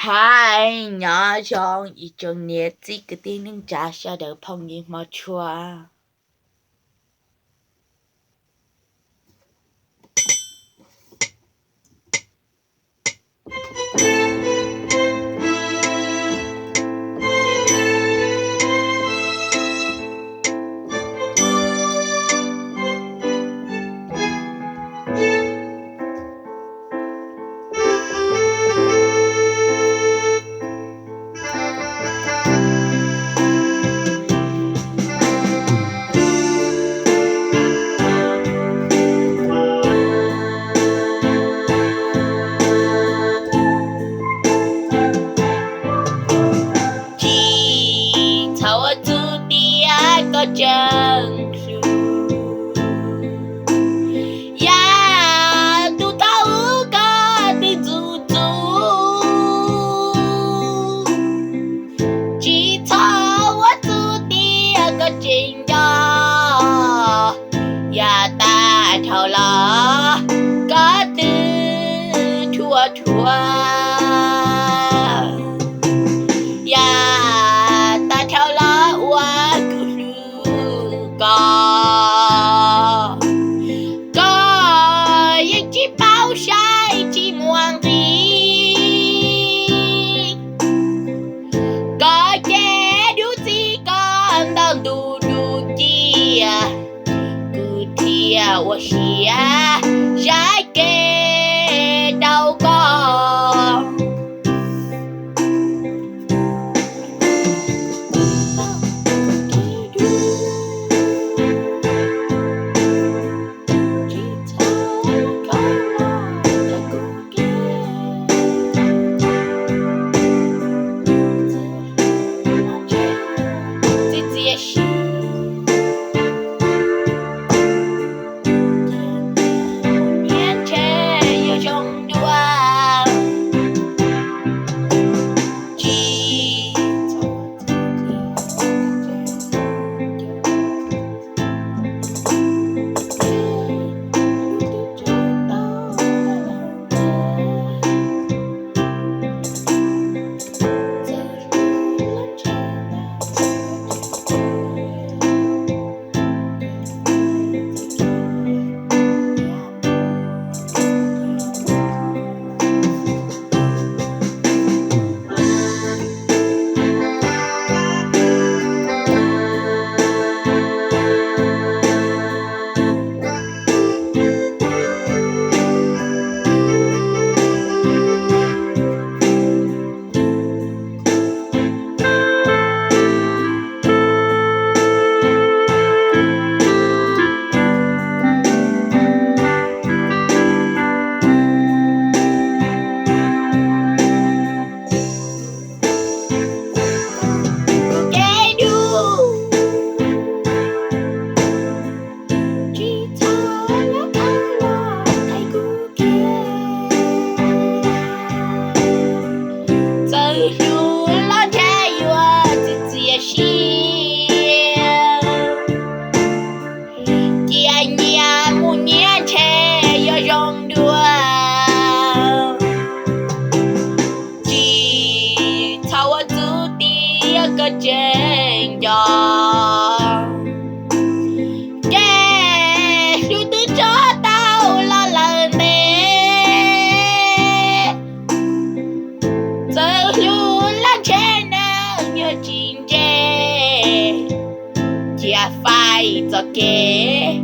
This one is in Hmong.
Hais nyob zoo ib tsoom niam txiv kwv tij neej tsa sawv daws phooj ywg hmov tshua. Tsis txhob ua txuj tias koj tseem hlub, yam tus thaum ub koj twb ntxub ntxub. Tsis txhob ua txuj tias koj tseem nco, yam tag dhau los koj twb dhuav dhuav. Yam tag dhau los ua kuv hlub koj, koj yeej tsis paub saib tsis muaj nqis. Koj ces dub txij koj ntau ntu dub cia, kuv thiaj ua siab zam kev rau koj. Txiv txiv si, nyiaj ntshe yuav zoo dua. Tsis Ces dub, tsis txhob los qhia los qhia kuv kev. Txawm hlub los ntshe yuav txias txias siab, cia nyias mus nyias ntshe yuav zoo dua. Tsis txhob ua txuj tias koj tseem nco, kev hlub twb tso tau los lawm ntev. Txawm hlub los ntshe neeg yuav tsis ntse, cia faib txoj kev